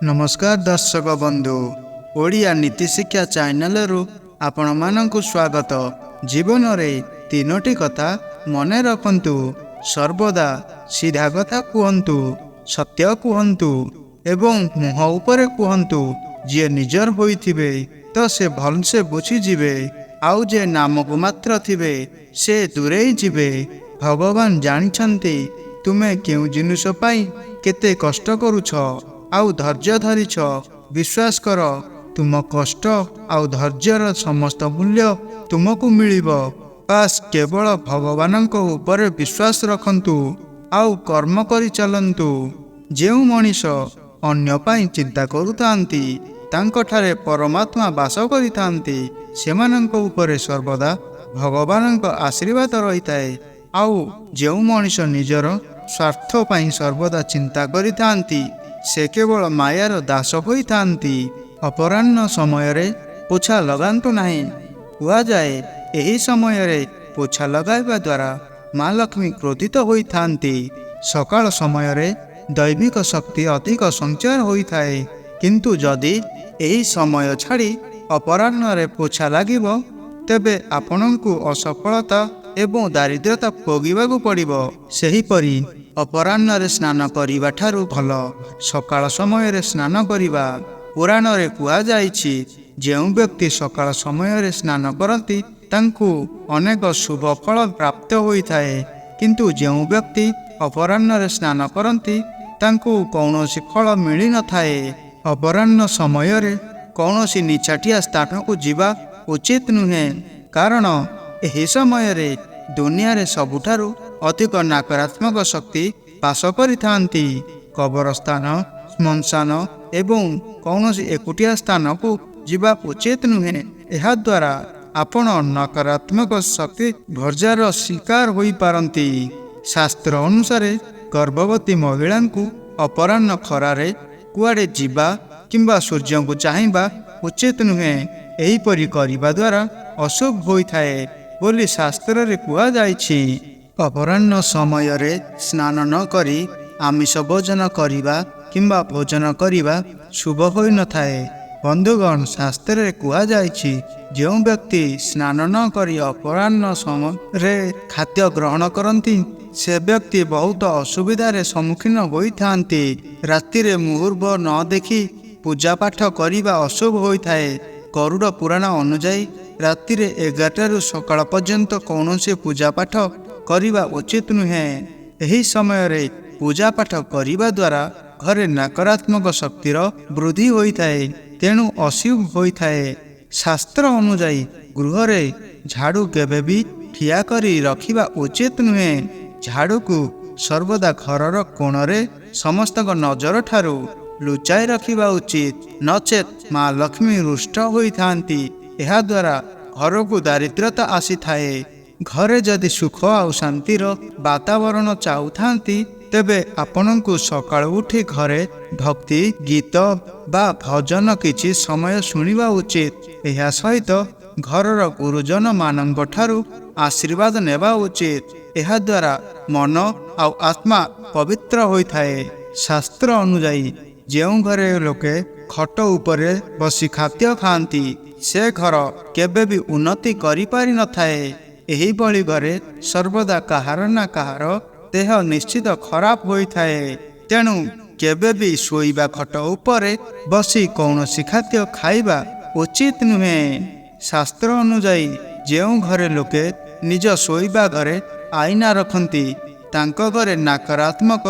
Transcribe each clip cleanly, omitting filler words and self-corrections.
ନମସ୍କାର ଦର୍ଶକ ବନ୍ଧୁ, ଓଡ଼ିଆ ନୀତିଶିକ୍ଷା ଚ୍ୟାନେଲରୁ ଆପଣମାନଙ୍କୁ ସ୍ୱାଗତ। ଜୀବନରେ ତିନୋଟି କଥା ମନେ ରଖନ୍ତୁ। ସର୍ବଦା ସିଧା କଥା କୁହନ୍ତୁ, ସତ୍ୟ କୁହନ୍ତୁ ଏବଂ ମୁହଁ ଉପରେ କୁହନ୍ତୁ। ଯିଏ ନିଜର ହୋଇଥିବେ ତ ସେ ଭଲସେ ବୁଝିଯିବେ, ଆଉ ଯେ ନାମକୁ ମାତ୍ର ଥିବେ ସେ ଦୂରେଇ ଯିବେ। ଭଗବାନ ଜାଣିଛନ୍ତି ତୁମେ କେଉଁ ଜିନିଷ ପାଇଁ କେତେ କଷ୍ଟ କରୁଛ ଆଉ ଧୈର୍ଯ୍ୟ ଧରିଛ। ବିଶ୍ୱାସ କର, ତୁମ କଷ୍ଟ ଆଉ ଧୈର୍ଯ୍ୟର ସମସ୍ତ ମୂଲ୍ୟ ତୁମକୁ ମିଳିବ। ବାସ୍, କେବଳ ଭଗବାନଙ୍କ ଉପରେ ବିଶ୍ୱାସ ରଖନ୍ତୁ ଆଉ କର୍ମ କରି ଚାଲନ୍ତୁ। ଯେଉଁ ମଣିଷ ଅନ୍ୟ ପାଇଁ ଚିନ୍ତା କରୁଥାନ୍ତି, ତାଙ୍କଠାରେ ପରମାତ୍ମା ବାସ କରିଥାନ୍ତି। ସେମାନଙ୍କ ଉପରେ ସର୍ବଦା ଭଗବାନଙ୍କ ଆଶୀର୍ବାଦ ରହିଥାଏ। ଆଉ ଯେଉଁ ମଣିଷ ନିଜର ସ୍ୱାର୍ଥ ପାଇଁ ସର୍ବଦା ଚିନ୍ତା କରିଥାନ୍ତି, ସେ କେବଳ ମାୟାର ଦାସ ହୋଇଥାନ୍ତି। ଅପରାହ୍ନ ସମୟରେ ପୋଛା ଲଗାନ୍ତୁ ନାହିଁ। କୁହାଯାଏ, ଏହି ସମୟରେ ପୋଛା ଲଗାଇବା ଦ୍ୱାରା ମା ଲକ୍ଷ୍ମୀ କ୍ରୋଧିତ ହୋଇଥାନ୍ତି। ସକାଳ ସମୟରେ ଦୈବିକ ଶକ୍ତି ଅଧିକ ସଞ୍ଚୟ ହୋଇଥାଏ, କିନ୍ତୁ ଯଦି ଏହି ସମୟ ଛାଡ଼ି ଅପରାହ୍ନରେ ପୋଛା ଲାଗିବ, ତେବେ ଆପଣଙ୍କୁ ଅସଫଳତା ଏବଂ ଦାରିଦ୍ର୍ୟତା ଭୋଗିବାକୁ ପଡ଼ିବ। ସେହିପରି ଅପରାହ୍ନରେ ସ୍ନାନ କରିବା ଠାରୁ ଭଲ ସକାଳ ସମୟରେ ସ୍ନାନ କରିବା। ପୁରାଣରେ କୁହାଯାଇଛି, ଯେଉଁ ବ୍ୟକ୍ତି ସକାଳ ସମୟରେ ସ୍ନାନ କରନ୍ତି, ତାଙ୍କୁ ଅନେକ ଶୁଭ ଫଳ ପ୍ରାପ୍ତ ହୋଇଥାଏ, କିନ୍ତୁ ଯେଉଁ ବ୍ୟକ୍ତି ଅପରାହ୍ନରେ ସ୍ନାନ କରନ୍ତି, ତାଙ୍କୁ କୌଣସି ଫଳ ମିଳିନଥାଏ। ଅପରାହ୍ନ ସମୟରେ କୌଣସି ନିଛାଟିଆ ସ୍ଥାନକୁ ଯିବା ଉଚିତ ନୁହେଁ, କାରଣ ଏହି ସମୟରେ ଦୁନିଆରେ ସବୁଠାରୁ ଅଧିକ ନକାରାତ୍ମକ ଶକ୍ତି ବାସ କରିଥାନ୍ତି। କବରସ୍ଥାନ, ଶ୍ମଶାନ ଏବଂ କୌଣସି ଏକୁଟିଆ ସ୍ଥାନକୁ ଯିବା ଉଚିତ ନୁହେଁ। ଏହାଦ୍ୱାରା ଆପଣ ନକାରାତ୍ମକ ଶକ୍ତି ଭର୍ଜାର ଶିକାର ହୋଇପାରନ୍ତି। ଶାସ୍ତ୍ର ଅନୁସାରେ ଗର୍ଭବତୀ ମହିଳାଙ୍କୁ ଅପରାହ୍ନ ଖରାରେ କୁଆଡ଼େ ଯିବା କିମ୍ବା ସୂର୍ଯ୍ୟଙ୍କୁ ଚାହିଁବା ଉଚିତ ନୁହେଁ। ଏହିପରି କରିବା ଦ୍ୱାରା ଅଶୁଭ ହୋଇଥାଏ ବୋଲି ଶାସ୍ତ୍ରରେ କୁହାଯାଇଛି। ଅପରାହ୍ନ ସମୟରେ ସ୍ନାନ ନ କରି ଆମିଷ ଭୋଜନ କରିବା କିମ୍ବା ଭୋଜନ କରିବା ଶୁଭ ହୋଇନଥାଏ। ବନ୍ଧୁଗଣ, ଶାସ୍ତ୍ରରେ କୁହାଯାଇଛି, ଯେଉଁ ବ୍ୟକ୍ତି ସ୍ନାନ ନ କରି ଅପରାହ୍ନ ସମୟରେ ଖାଦ୍ୟ ଗ୍ରହଣ କରନ୍ତି, ସେ ବ୍ୟକ୍ତି ବହୁତ ଅସୁବିଧାରେ ସମ୍ମୁଖୀନ ହୋଇଥାନ୍ତି। ରାତିରେ ମୁହୂର୍ତ୍ତ ନ ଦେଖି ପୂଜା ପାଠ କରିବା ଅଶୁଭ ହୋଇଥାଏ। ଗରୁଡ଼ ପୁରାଣ ଅନୁଯାୟୀ ରାତିରେ 11ଟାରୁ ସକାଳ ପର୍ଯ୍ୟନ୍ତ କୌଣସି ପୂଜା ପାଠ କରିବା ଉଚିତ ନୁହେଁ। ଏହି ସମୟରେ ପୂଜା ପାଠ କରିବା ଦ୍ୱାରା ଘରେ ନକାରାତ୍ମକ ଶକ୍ତିର ବୃଦ୍ଧି ହୋଇଥାଏ, ତେଣୁ ଅଶୁଭ ହୋଇଥାଏ। ଶାସ୍ତ୍ର ଅନୁଯାୟୀ ଗୃହରେ ଝାଡ଼ୁ କେବେ ବି ଠିଆ କରି ରଖିବା ଉଚିତ ନୁହେଁ। ଝାଡ଼ୁକୁ ସର୍ବଦା ଘରର କୋଣରେ ସମସ୍ତଙ୍କ ନଜର ଠାରୁ ଲୁଚାଇ ରଖିବା ଉଚିତ, ନଚେତ୍ ମା ଲକ୍ଷ୍ମୀ ରୁଷ୍ଟ ହୋଇଥାନ୍ତି। ଏହାଦ୍ୱାରା ଘରକୁ ଦାରିଦ୍ର୍ୟତା ଆସିଥାଏ। ଘରେ ଯଦି ସୁଖ ଆଉ ଶାନ୍ତିର ବାତାବରଣ ଚାହୁଁଥାନ୍ତି, ତେବେ ଆପଣଙ୍କୁ ସକାଳୁ ଉଠି ଘରେ ଭକ୍ତି ଗୀତ ବା ଭଜନ କିଛି ସମୟ ଶୁଣିବା ଉଚିତ। ଏହା ସହିତ ଘରର ଗୁରୁଜନମାନଙ୍କ ଠାରୁ ଆଶୀର୍ବାଦ ନେବା ଉଚିତ। ଏହାଦ୍ୱାରା ମନ ଆଉ ଆତ୍ମା ପବିତ୍ର ହୋଇଥାଏ। ଶାସ୍ତ୍ର ଅନୁଯାୟୀ ଯେଉଁ ଘରେ ଲୋକେ ଖଟ ଉପରେ ବସି ଖାଦ୍ୟ ଖାଆନ୍ତି, ସେ ଘର କେବେ ବି ଉନ୍ନତି କରିପାରିନଥାଏ। ଏହିଭଳି ଘରେ ସର୍ବଦା କାହାର ନା କାହାର ଦେହ ନିଶ୍ଚିତ ଖରାପ ହୋଇଥାଏ। ତେଣୁ କେବେ ବି ଶୋଇବା ଖଟ ଉପରେ ବସି କୌଣସି ଖାଦ୍ୟ ଖାଇବା ଉଚିତ ନୁହେଁ। ଶାସ୍ତ୍ର ଅନୁଯାୟୀ ଯେଉଁ ଘରେ ଲୋକେ ନିଜ ଶୋଇବା ଘରେ ଆଇନା ରଖନ୍ତି, ତାଙ୍କ ଘରେ ନକାରାତ୍ମକ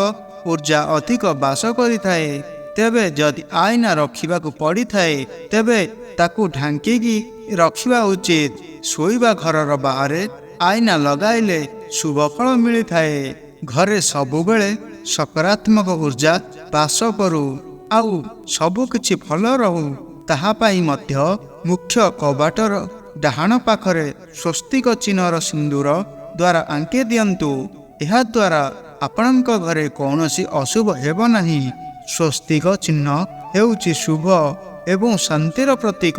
ଉର୍ଜା ଅଧିକ ବାସ କରିଥାଏ। ତେବେ ଯଦି ଆଇନା ରଖିବାକୁ ପଡ଼ିଥାଏ, ତେବେ ତାକୁ ଢାଙ୍କିକି ରଖିବା ଉଚିତ। ଶୋଇବା ଘରର ବାହାରେ ଆଇନା ଲଗାଇଲେ ଶୁଭ ଫଳ ମିଳିଥାଏ। ଘରେ ସବୁବେଳେ ସକାରାତ୍ମକ ଉର୍ଜା ବାସ କରୁ ଆଉ ସବୁକିଛି ଭଲ ରହୁ, ତାହା ପାଇଁ ମଧ୍ୟ ମୁଖ୍ୟ କବାଟର ଡାହାଣ ପାଖରେ ସ୍ୱସ୍ତିକ ଚିହ୍ନର ସିନ୍ଦୁର ଦ୍ୱାରା ଆଙ୍କି ଦିଅନ୍ତୁ। ଏହାଦ୍ୱାରା ଆପଣଙ୍କ ଘରେ କୌଣସି ଅଶୁଭ ହେବ ନାହିଁ। ସ୍ୱସ୍ତିକ ଚିହ୍ନ ହେଉଛି ଶୁଭ ଏବଂ ଶାନ୍ତିର ପ୍ରତୀକ।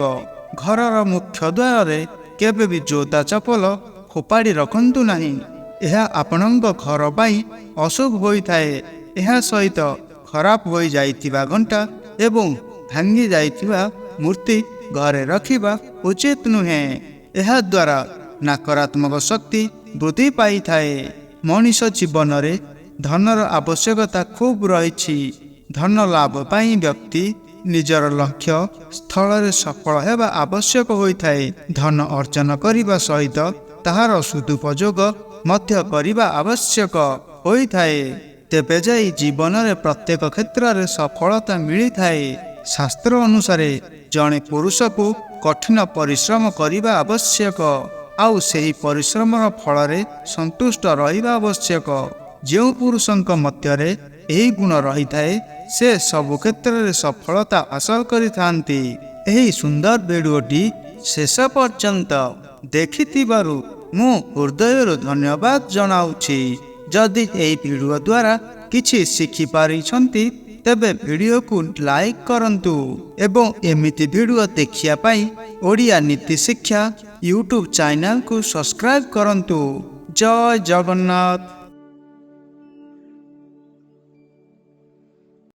ଘରର ମୁଖ୍ୟ ଦ୍ୱାରରେ କେବେ ବି ଜୋତା ଚପଲ ଫୋପାଡ଼ି ରଖନ୍ତୁ ନାହିଁ। ଏହା ଆପଣଙ୍କ ଘର ପାଇଁ ଅଶୁଭ ହୋଇଥାଏ। ଏହା ସହିତ ଖରାପ ହୋଇଯାଇଥିବା ଘଣ୍ଟା ଏବଂ ଭାଙ୍ଗି ଯାଇଥିବା ମୂର୍ତ୍ତି ଘରେ ରଖିବା ଉଚିତ ନୁହେଁ। ଏହାଦ୍ୱାରା ନକାରାତ୍ମକ ଶକ୍ତି ବୃଦ୍ଧି ପାଇଥାଏ। ମଣିଷ ଜୀବନରେ ଧନର ଆବଶ୍ୟକତା ଖୁବ୍ ରହିଛି। ଧନ ଲାଭ ପାଇଁ ବ୍ୟକ୍ତି ନିଜର ଲକ୍ଷ୍ୟ ସ୍ଥଳରେ ସଫଳ ହେବା ଆବଶ୍ୟକ ହୋଇଥାଏ। ଧନ ଅର୍ଜନ କରିବା ସହିତ ତାହାର ସଦୁପଯୋଗ ମଧ୍ୟ କରିବା ଆବଶ୍ୟକ ହୋଇଥାଏ, ତେବେ ଯାଇ ଜୀବନରେ ପ୍ରତ୍ୟେକ କ୍ଷେତ୍ରରେ ସଫଳତା ମିଳିଥାଏ। ଶାସ୍ତ୍ର ଅନୁସାରେ ଜଣେ ପୁରୁଷକୁ କଠିନ ପରିଶ୍ରମ କରିବା ଆବଶ୍ୟକ, ଆଉ ସେହି ପରିଶ୍ରମର ଫଳରେ ସନ୍ତୁଷ୍ଟ ରହିବା ଆବଶ୍ୟକ। ଯେଉଁ ପୁରୁଷଙ୍କ ମଧ୍ୟରେ ଏହି ଗୁଣ ରହିଥାଏ, ସେ ସବୁ କ୍ଷେତ୍ରରେ ସଫଳତା ହାସଲ କରିଥାନ୍ତି। ଏହି ସୁନ୍ଦର ଭିଡ଼ିଓଟି ଶେଷ ପର୍ଯ୍ୟନ୍ତ ଦେଖିଥିବାରୁ ମୁଁ ହୃଦୟରୁ ଧନ୍ୟବାଦ ଜଣାଉଛି। ଯଦି ଏହି ଭିଡ଼ିଓ ଦ୍ୱାରା କିଛି ଶିଖିପାରିଛନ୍ତି, ତେବେ ଭିଡ଼ିଓକୁ ଲାଇକ୍ କରନ୍ତୁ ଏବଂ ଏମିତି ଭିଡ଼ିଓ ଦେଖିବା ପାଇଁ ଓଡ଼ିଆ ନୀତି ଶିକ୍ଷା ୟୁଟ୍ୟୁବ୍ ଚ୍ୟାନେଲକୁ ସବସ୍କ୍ରାଇବ୍ କରନ୍ତୁ। ଜୟ ଜଗନ୍ନାଥ।